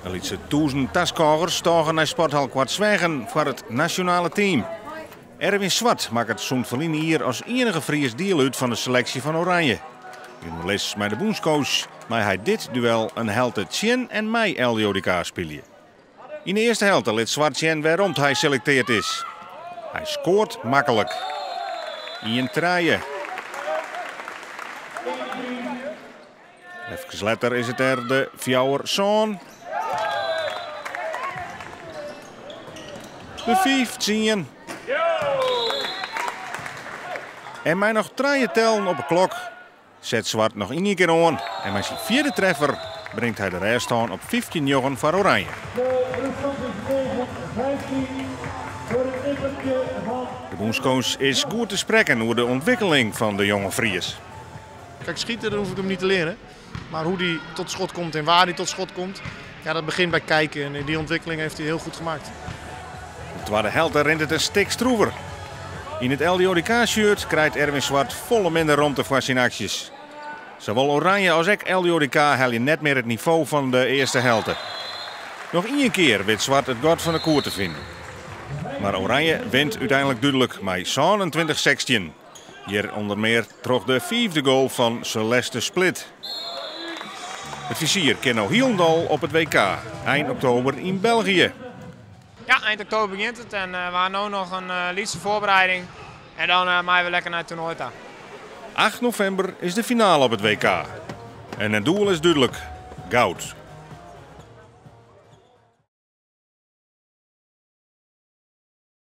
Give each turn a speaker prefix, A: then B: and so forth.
A: In lytse 1000 taskôgers tôgen nei sporthal Koartsweagen foar it nasjonale team. Erwin Zwart makket sûnt ferline jier as iennige Fries diel út fan de seleksje fan Oranje. Yn oerlis mei de bûnscoach mei hy dit duel in helte tsjin en mei LDODK spylje. Yn de earste helte lit Zwart sjen wêrom't hy selekteard is. Hy skoart maklik. 1-3. Efkes letter is it der de 4-7. De 5-10. En mei noch trije tellen op 'e klok set Zwart noch ien kear oan en mei syn fjirde treffer bringt hy de rêststân op 15-9 foar Oranje. De bûnscoach is goed te sprekken oer de ûntwikkeling fan de jonge Fries.
B: Kijk, schieten dat hoef ik hem niet te leren. Maar hoe die tot schot komt en waar hij tot schot komt, ja, dat begint bij kijken. En die ontwikkeling heeft hij heel goed gemaakt.
A: De twadde helte rint it in stik stroever. Yn it LDODK-shirt krijt Erwin Zwart folle minder romte foar syn aksjes. Sawol Oranje as ek LDODK helje net mear it nivo fan de earste helte. Noch ien kear wit Zwart it gat fan de koer te finen. Mar Oranje wint úteinlik dúdlik mei 27-16. Hjir ûnder mear troch de fiifde goal fan Celeste Split. It fizier kin no hielendal op it WK, ein oktober yn België.
C: Ja, eind oktober begjint it en we ha no noch in lytse foarbereiding en dan meie we lekker nei it toernoai ta.
A: 8 novimber is de finale op it WK. En it doel is dúdlik, goud.